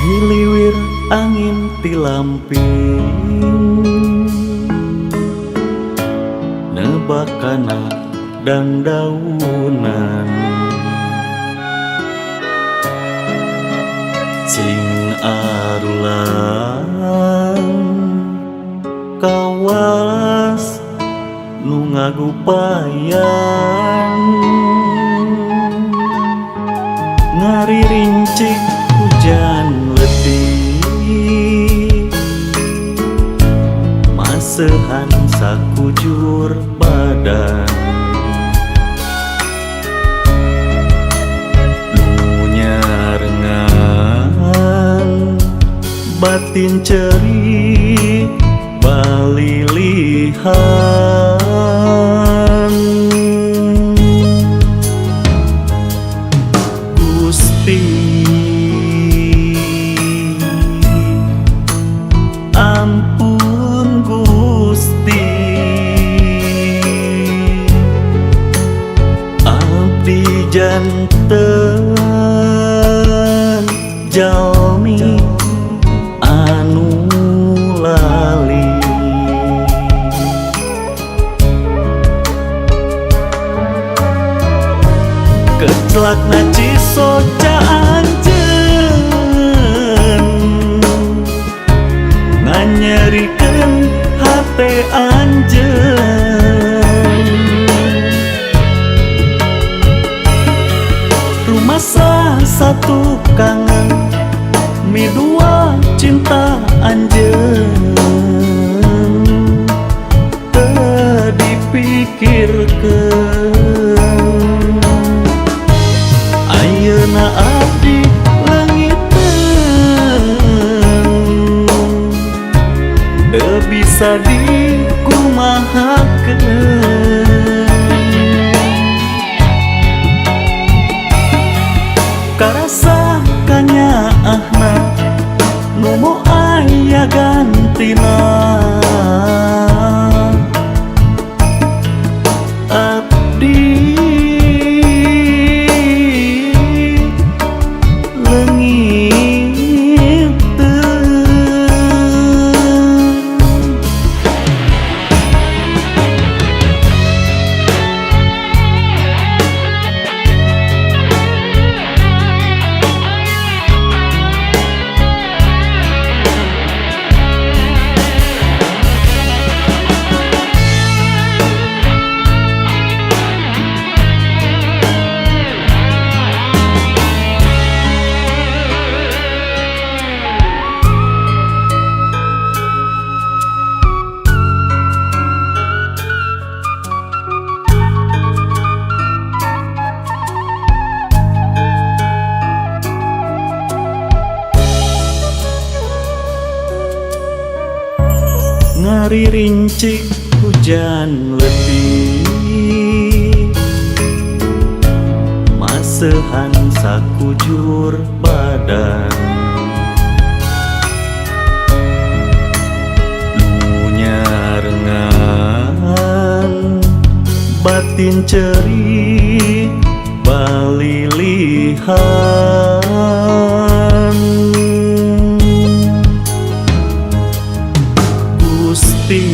Hiliwir angin tilamping nebakana dangdaunan sing arulang kawas nu ngagupayan ngaririncik hujan letih masehan sakujur badan nu nyarengan batin ceri balilihan. Gusti ampun Gusti, abdi janten jalmi anu lali. Kecelakna cisoca anjeun nganyerikeun hate anjeun, rumasa satu kangen midua cinta anjeun teu dipikirkeun. Ayeuna abdi leungiteun teu bisa dikumahakeun, karasa kanyaahna nu moal aya gantina. Abdi ngaririncik hujan letih masehan sakujur badan nu nyarengan batin ceri balilihan. Gusti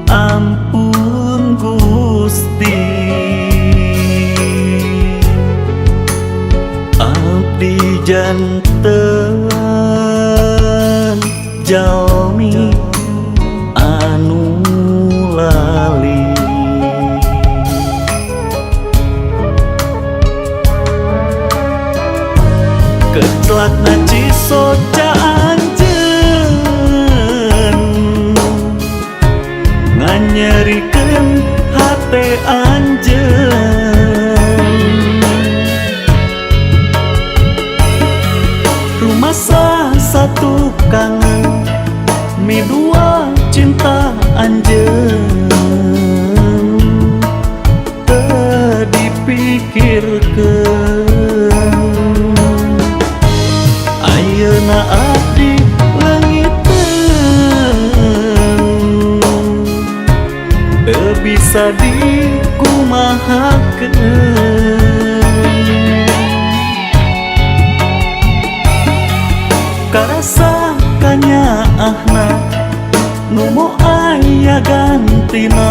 ampun Gusti, abdi janten jalmi anu lali. Kecelakna cisoca anjeun nganyerikeun hate anjeun, rumasa satu kangen midua Bisa dikumahakeun. Karasa kanyaahna nu moal aya gantina.